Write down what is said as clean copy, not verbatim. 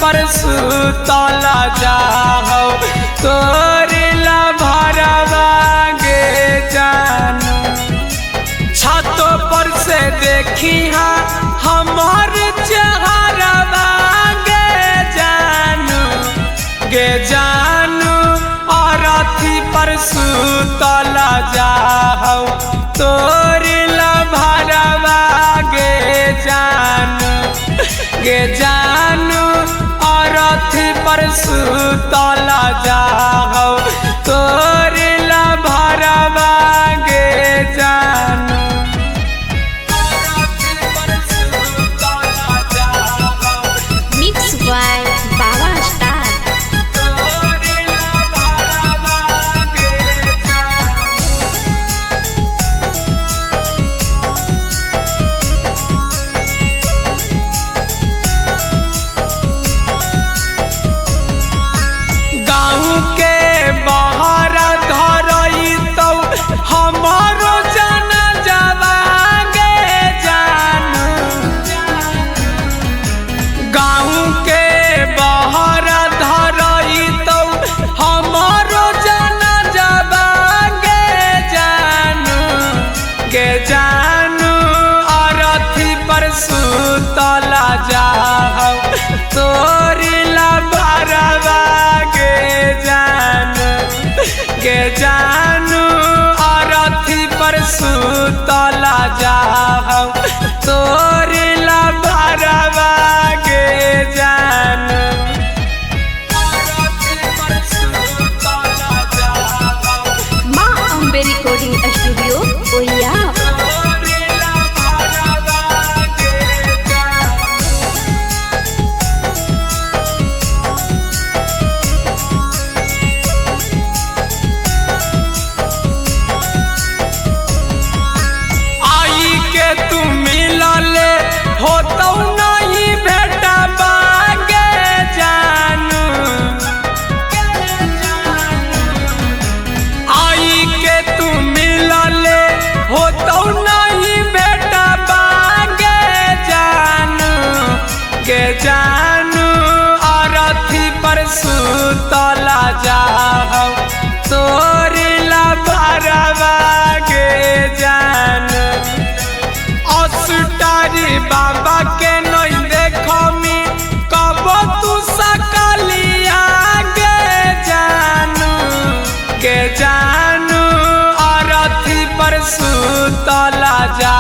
पर सुतल जाहो तोरे ला भरवा गे जानू। छतों पर से देखी हा हमार चेहरवा गे जानू गे जानू। अरथी पर सुतल जाहो तोरे ला भरवा गे जानू गे जानू। अरथी पर सुतल जाहो तोरे ला भरवा गे जानू। Mix by Baba star. गाँव के बाहर धरई तो हमारो जान जावा गे जानू। गाँव के बाहर धरई तो हमारो जान जावा गे जानू गे जानू। अरथी पर सुतल जाहो तोरी ला भरवा गे जानू गे जानू। अरथी पर सुतल जाहो तोरी ला भरवा गे जानू। अरथी पर सुतल जाहो माँ अम्बे रिकॉर्डिंग स्टूडियो ओया। तोरी ला भरवा गे जानू। आई के तू मिलल हो तो नहीं भेटा बागे जानू। आई के तू मिलल हो तो नहीं भेटा बागे जानू गे जानू। अरथी पर सुतल जाहो तोरी ला भरवा गे जानू। असुटारी बाबा के नहीं देखमी कब तू सकलिया गे जानू गे जानू। अरथी पर सुतल जा